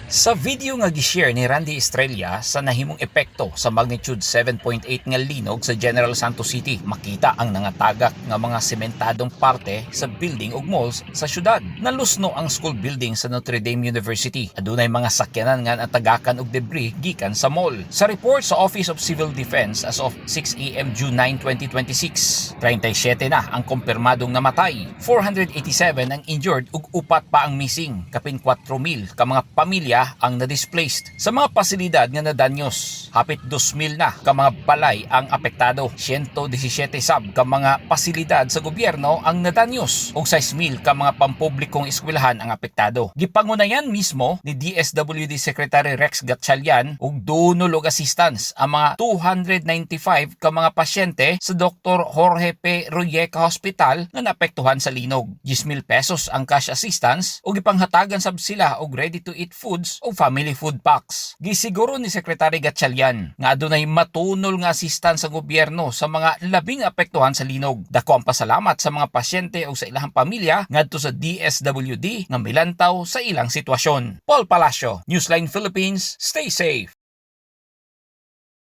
Sa video nga gi-share ni Randy Estrella sa nahimong epekto sa magnitude 7.8 nga linog sa General Santos City, makita ang nangatagak nga mga sementadong parte sa building ug malls sa syudad. Nalusno ang school building sa Notre Dame University. Adunay mga sakyanan nga natagakan og debris gikan sa mall. Sa report sa Office of Civil Defense as of 6 a.m. June 9, 2026, 37 na ang kumpirmadong namatay, 487 ang injured ug upat pa ang missing. Kapin 4,000 ka mga pamilya ang na-displaced. Sa mga pasilidad nga nadanyos, hapit 2,000 na ka mga balay ang apektado. 117 sab ka mga pasilidad sa gobyerno ang nadanyos ug 6,000 ka mga pampublikong eskwelahan ang apektado. Gipangunayan mismo ni DSWD Secretary Rex Gatchalian og dunol og assistance ang mga 295 ka mga pasyente sa Dr. Jorge P. Royeca Hospital nga naapektuhan sa linog. 10,000 pesos ang cash assistance ug gipanghatagan sab sila og ready to eat foods o family food packs. Gisiguro ni Secretary Gatchalian nga adunay matunol nga assistance sa gobyerno sa mga labing apektuhan sa linog. Dako ang pasalamat sa mga pasyente o sa ilang pamilya ngadto sa DSWD nga milantaw sa ilang sitwasyon. Paul Palacio, Newsline Philippines, stay safe.